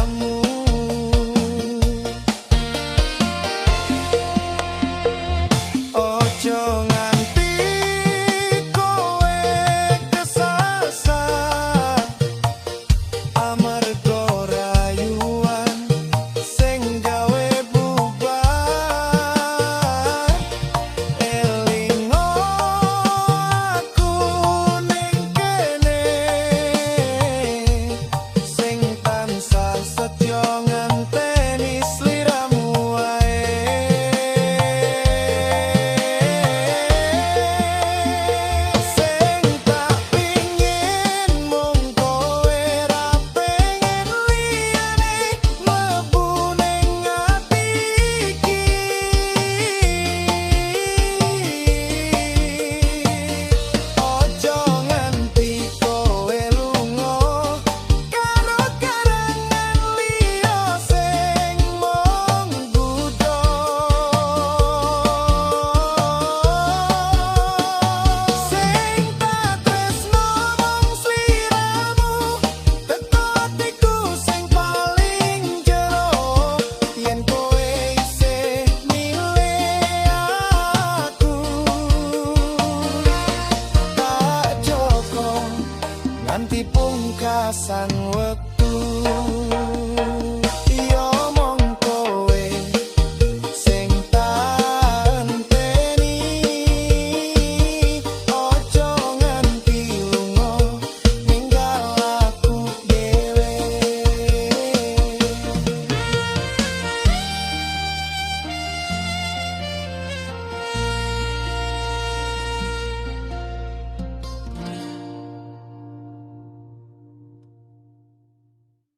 Sliramu. Ojo nganti kowe kesasar amarga rayuan sing gawe bubar. Elingo aku ning kene sing tansah setya ngenteni sliramu wae. Sing tak pingin mung kowe, ra pengen liyane mlebu ning ati iki. Ojo nganti kowe lunga karo karangan liya sing mung nggodha. Sing tak tresno mung sliramu, teko atiku sing paling jero. Yen kowe isih milih aku, tak jogo nganti pungkasan wektu.